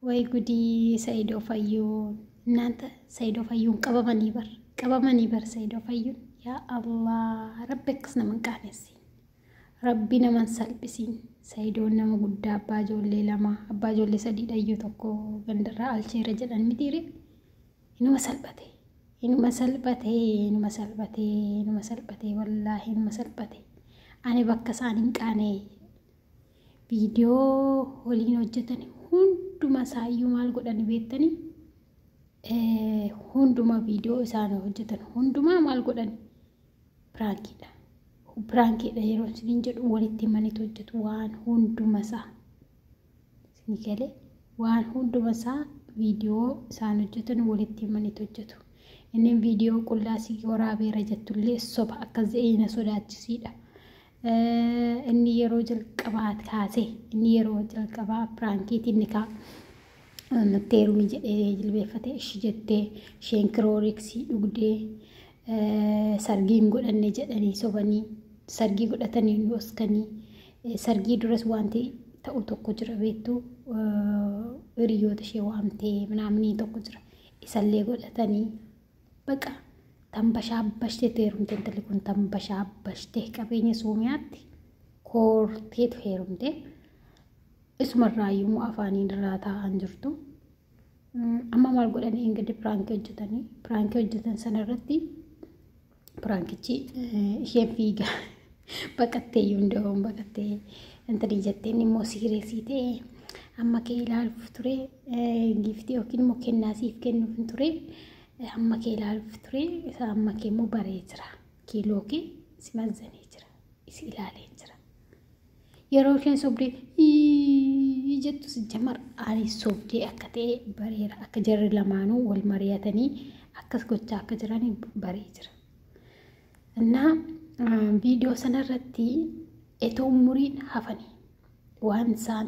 Way gudii Sa'idoo Fayyuun እናንተ Sa'idoo Fayyuun qabamanii bar qabamanii bar Sa'idoo Fayyuun yaa Allah rabbi akkas nama hin qaanessin rabbi nama hin salphisiin. Sa'idoon nama guddaa abbaa ijoollee lama abbaa ijoollee sadii dhayyuu tokko gandarraa alcheera jedhan mitiire inuma salphate inuma salphate inuma salphate inuma salphate wallaahi inuma salphate. Ani bakka isaan hin qaane viidiyoo waliin hojjetan hunduma isaayyuu maal godhani beektanii hunduma viidiyoo isaan hojjetan hundumaa maal godhani piraankiidha. Piraankiidha yeroo isiniin jedhu walitti himaniitu hojjetu waan hunduma isaa. Isinii galee waan hunduma isaa viidiyoo isaan hojjetan walitti himaniitu hojjetu. Inni viidiyoo qullaa si waraabeera jettullee soba akkas jedhee na sodaachisiidha. Inni yeroo jalqabaa kaasee inni yeroo jalqabaa piraankiitiin ni ka'a. Natti heerumi jedhee jilbeeffate ishi jettee isheen kirooriksii dhugdee sargii hin godhanne jedhanii sobanii sargii godhatanii nu oskanii sargii duras wanti ta'u tokko jira beektu hiriyoota ishee waamtee minaaminii tokko jira isallee godhatanii baqa tambashaabbashtee heerumte intalli kun tambashaabbashtee qabeenya Suumiyaatti koorteetu heerumte isumarraayyuu immoo afaaniin irraa taa'an jirtu. Amma maal godhanii ingidi piraankii hojjetanii piraankii hojjetan sana irratti piraankichi isheen fiiga baqattee iyyuu hunda'uun baqattee intalli jetteen immoo siireesii ta'e amma kee ilaaluuf ture giiftii yookiin immoo kennaa siif kennuuf ture amma kee ilaaluuf ture isa amma kee immoo baree jira kiiloo kee si mazzanee jira si ilaalee jira. Yeroo isheen sobdee jettu si jamar ani sobdee akka ta'e bareera akka jarri lamaanuu wal mari'atanii akkas gochaa akka jiran baree jira. Innaa viidiyoo sanarratti etoo umuriin hafanii waan isaan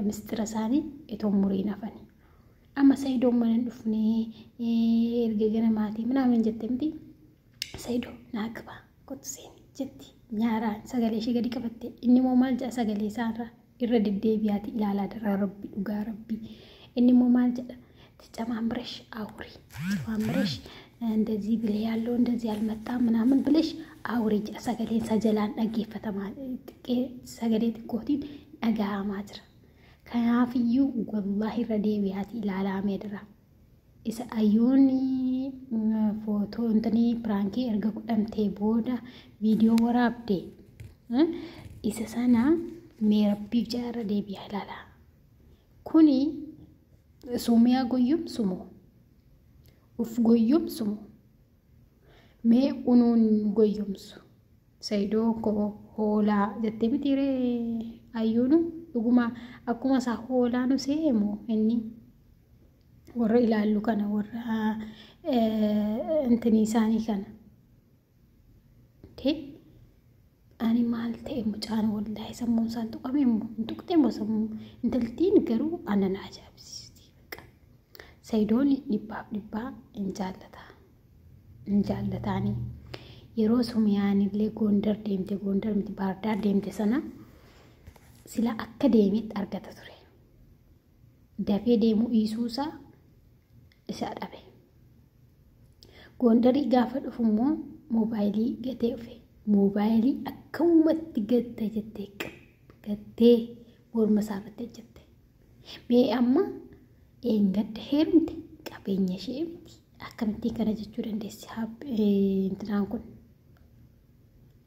mistira isaanii etoo umuriin hafanii. Amma Sa'idoon mana hin dhufnee erga ganamaatii minaamin jette miti Sa'idoo naa qaba kottu seeni jetti nyaaraan sagalee ishee gadi qabatte inni immoo maal jedha sagalee isaarra irra deddeebi'aati ilaalaa daraa rabbi dhugaa rabbi inni immoo maal jedha ተጨማምረሽ አውሪ ተጨማምረሽ እንደዚህ ብለ ያለው እንደዚህ አልመጣም ምናምን ብለሽ አውሪ jedha sagaleen isaa jalaan dhaggeeffatamaa xiqqee sagalee xiqqootiin dhaga'amaa jira. Kanaafiyyuu wallaahi irra deebi'aati ilaalaa meedira. Isa ayyuun footoo intanii piraankii erga godhamtee booda viidiyoo waraabde isa sana mee rabbiif jedha irra deebi'aa ilaalaa. Kuni Suumiyaa goyyomsu moo? Uf goyyomsu moo? Mee unuun goyyomsu? Sa'idoo koo hoolaa jettee miti ree ayyuunu dhuguma akkuma isaa hoolaa nu se'e moo inni warra ilaallu kana warra intinii isaanii kana. Tee ani maal ta'e mucaan wallaahi sammuun isaan tuqame immoo hin tuqxe immoo sammuu intaltiin garuu ana na ajaa'ibsiisti. Sa'idoon dhibbaaf dhibbaa hin jaallata. Hin jaallataani. Yeroo Sumiyaan illee Gondar deemte Gondar miti Baardaar deemte sana sila akka deemetti argata ture. Dafee deemuu dhiisuusaa isa dhabe. Gondarii gaafa dhufu immoo moobaayilii gatee dhufe. Moobaayilii akkamumatti gatta jettee gattee morma isaa irratti ejjette. Mee amma eengadda heerumte qabeenya ishee miti. Akkamittiin kana jechuu dandeessi intinaan kun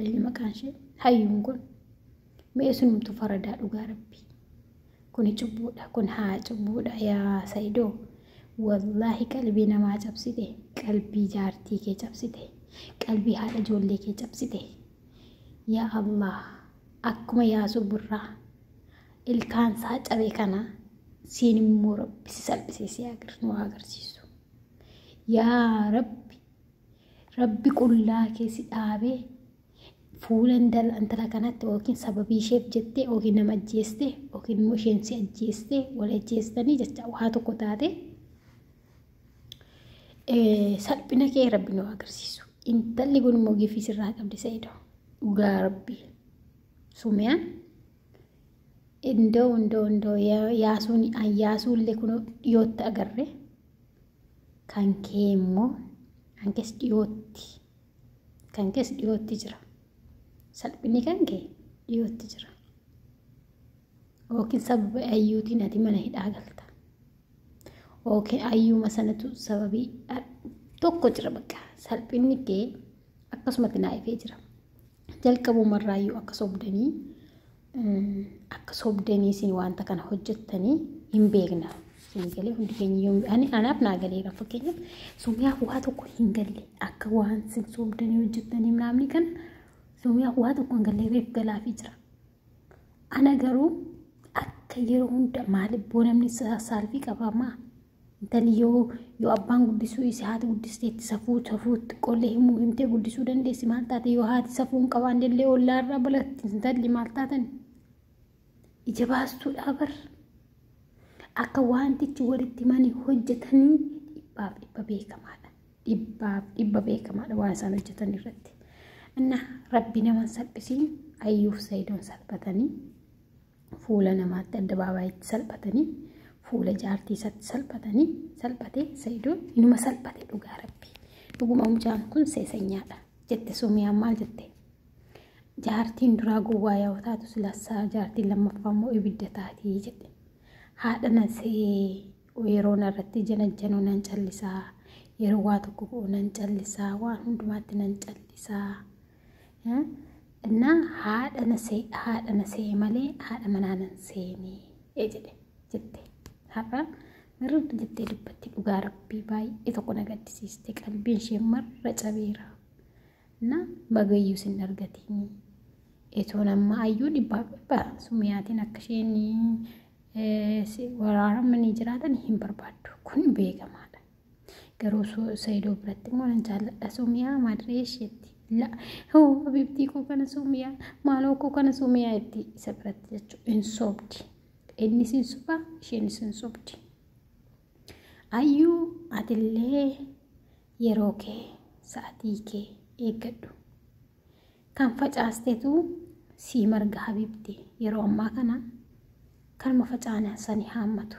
eenyu maqaan ishee hayyuun kun mee sunumtu faradaa dhugaa rabbii. Kuni cubbuudha kun haa cubbuudha yaa Sa'idoo. Wallaahi qalbii namaa cabsite qalbii jaartii kee cabsite qalbii haadha ijoollee kee cabsite. Yaa Allah akkuma yaasuu burraa ilkaan isaa cabe kana siin immoo rabbi si salphisee si nu agarsiisu. Yaa rabbi rabbi qullaa kee si dhaabee fuula intala kanatti yookiin sababii isheef jettee yookiin nama ajjeeste yookiin immoo isheen si ajjeeste wal ajjeestanii jecha waa tokko taate salphina kee rabbi nu agarsiisu. Intalli kun immoo gifii sirraa qabdi Sa'idoo. Dhugaa rabbi. Sumiyaan Indoo indoo indoo yaasuun yaasuullee kun dhiyootti agarre kan kee immoo kan kees dhiyootti kan kees dhiyootti jira. Salphinni kan kee dhiyootti jira. Yookiin sababa ayyuutiin ati mana hidhaa galta. Yookiin ayyuuma sanatu sababii tokko jira bakka salphinni kee akkasumatti naa ifee jira. Jalqabumarraayyuu akka sobdanii akka sobdanii isin wanta kana hojjettanii hin beekna. Isin galee hundi keenya yoo ani anaaf naa galeera fakkeenyaaf Sumiyaaf waa tokko hin galle akka waan isin sobdanii hojjettanii namni kana Sumiyaaf waa tokko hin galle reef galaafii jira. Ana garuu akka yeroo hunda maaliif boo namni saalfii qabaamaa? Intalli yoo yoo abbaan guddisuu isii haati guddisteetti safuu safuutti qollee himuu himtee guddisuu dandeessi maal taate yoo haati safuu hin qabaanne illee ollaarraa balatti intalli maal taatan ija baastuudhaa bar akka wantichi walitti manii hojjetanii dhibbaaf dhibba beekamaadha. Dhibbaaf dhibba beekamaadha waan isaan hojjetan irratti. Inna rabbi nama hin salphisiin ayyuuf sayidoon salphatanii fuula namaatti addabaabayitti salphatanii fuula jaartii isaatti salphatanii salphatee sayidoon inuma salphate dhugaa rabbi. Dhuguma mucaan kun seesanyaadha jette Sumiyaan maal jette? Jaartiin duraa gowwaa yoo taatu silassaa jaartiin lammaffaa immoo ibidda taatii jedhe. Haadha na se'ee yeroo narratti janajjanuu nan callisaa yeroo waa tokko godhu nan callisaa waan hundumaatti nan callisaa. Innaa haadha na se'e haadha na se'e malee haadha manaa nan seenee jedhe jette. Har'a mirri jettee dubbatti dhugaa rabbii baay'ee tokko na gaddisiiste qalbiin ishee marra cabeera. Na bagayyuu sin argatiin. Etoon amma ayyuu dhibbaaf dhibba sumiyaatiin akka isheen waraaramanii jiraatan hin barbaaddu. Kun beekamaadha. Garuu Saidoo biratti immoo nan jaalladha sumiyaa madiree isheetti. La hoo habibtii koo kana sumiyaa maaloo koo kana sumiyaa itti isa biratti jechuudha hin sobdi. Innis hin soba isheenis hin sobdi. Ayyuu atillee yeroo kee sa'atii kee eeggadhu. Kan facaastetu sii marga habibti yeroo ammaa kana kanuma facaana sani haammatu.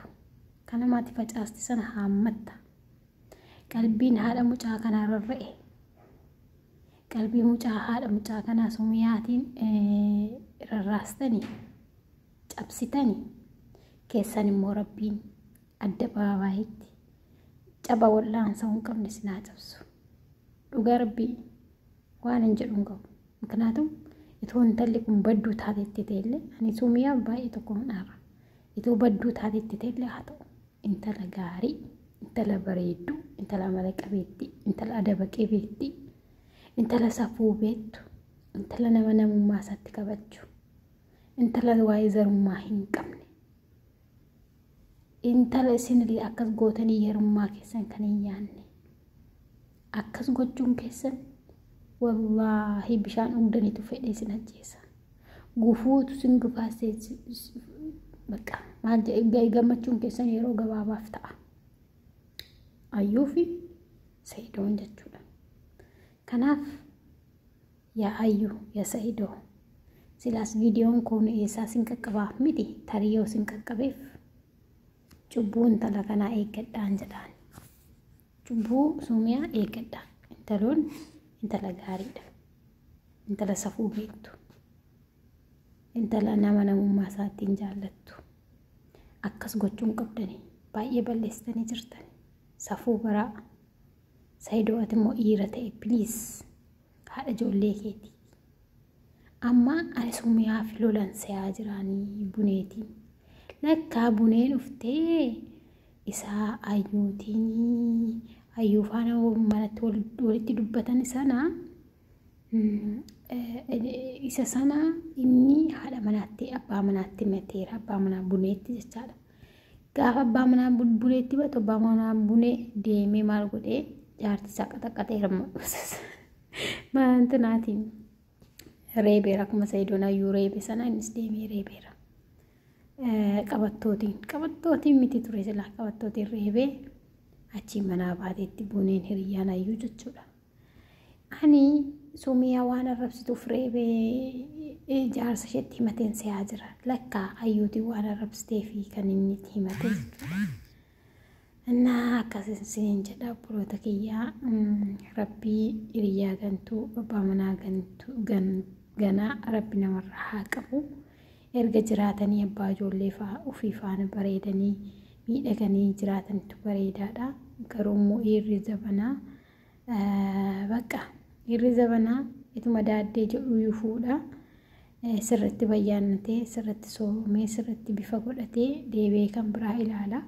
Kanuma ati facaaste sana haammatta. Qalbiin haadha mucaa kanaa rarra'e. Qalbii mucaa haadha mucaa kanaa sumiyaatiin rarraastanii cabsitanii keessan immoo rabbiin adda baabaayitti caba wal'aansa hin qabne sinaa cabsu. Dhugaa rabbii waan hin jedhu hin qabu. Miknaatum itoo intalli kun badduu taatetti ta'ellee ani sumiyaa baay'ee tokko hin aara. Itoo badduu taatetti ta'ellee haa ta'u intala gaarii, intala bareedduu, intala amala qabeettii, intala adaba qabeettii, intala safuu beektu, intala nama namummaa isaatti kabajju, intala waa'ee zarummaa hin qabne. Intala isinillee akkas gootanii yerummaa keessan kan hin yaanne. Akkas gochuun keessan wallaahi bishaan dhugdaniitu fedhee isin ajjeesa. Gufuutu isin gufaasee bakka maal jedhe gammachuun keessan yeroo gabaabaaf ta'a. Ayyuu fi Sa'idoon jechuudha. Kanaaf yaa Ayyuu yaa Sa'idoo silaas viidiyoon kun eessaa sin qaqqabaa miti tarii yoo sin qaqqabeef cubbuu intala kanaa eeggadhaan jedhaan. Cubbuu suumiyaa eeggadhaa. Intaloon intala gaariidha. Intala safuu beektu. Intala nama namummaa isaattiin jaallattu. Akkas gochuun qabdanii baay'ee balleessitanii jirtani. Safuu baraa. Saayidoo ati immoo dhiira ta'e piliis haadha ijoollee keetii. Amma ani sumiyaaf lolan se'aa jiraanii buneetiin. Lakkaa buneen dhuftee isaa ayyuutiin ayyuu faana manatti walitti dubbatan sana isa sana inni haadha manaatti abbaa manaatti himateera abbaa manaa buneetti jechaadha. Gaafa abbaa manaa buneetti himatu abbaa manaa bunee deemee maal godhee jaartii isaa qaxaqqaxeera maantinaatiin reebeera akkuma sayidoon ayyuu reebe sana innis deemee reebeera. Qabattootiin qabattootiin miti ture silaa qabattootiin reebee achii manaa baateetti buneen hiriyyaan ayyuu jechuudha. Ani sumiyaa waan arrabsituuf reebee jaarsa isheetti himateen se'aa jira. Lakkaa ayyuutiin waan arrabsitee fi kan inni itti himate jechuudha. Innaa akkas isiniin jedha obboloota kiyyaa, rabbii hiriyyaa gantuu, abbaa manaa gantuu ganaa rabbi namarraa haa qabu. Erga jiraatanii abbaa ijoollee fa'aa ofii faana bareedanii miidhaganii jiraatantu bareedaadha. Garuu immoo dhiirri zabanaa bakka dhiirri zabanaa ituma daaddee jedhu fuudha. Sirriitti bayyaannatee, sirriitti soomee, sirriitti bifa godhatee deebi'ee kan biraa ilaala.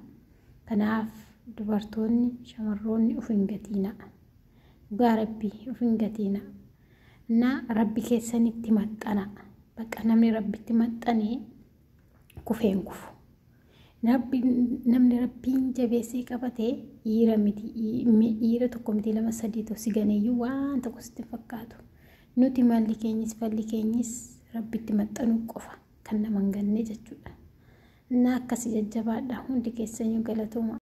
Kanaaf dubartoonni, shamarroonni of hin gatiina. Dhugaa rabbii of hin gatiina. Na rabbi keessanitti maxxana. Bakka namni rabbitti maxxanee kufee hin kufu. Namni rabbiin jabeessee qabate dhiira miti, dhiira tokko miti, lama sadii si ganeeyyuu waan tokko sitti hin fakkaatu. Nuti malli keenyis falli keenyis rabbitti maxxanuu qofa kan nama hin ganne jechuudha. Innaa akkasii jajjabaadha, hundi keessaniyyuu galatooma.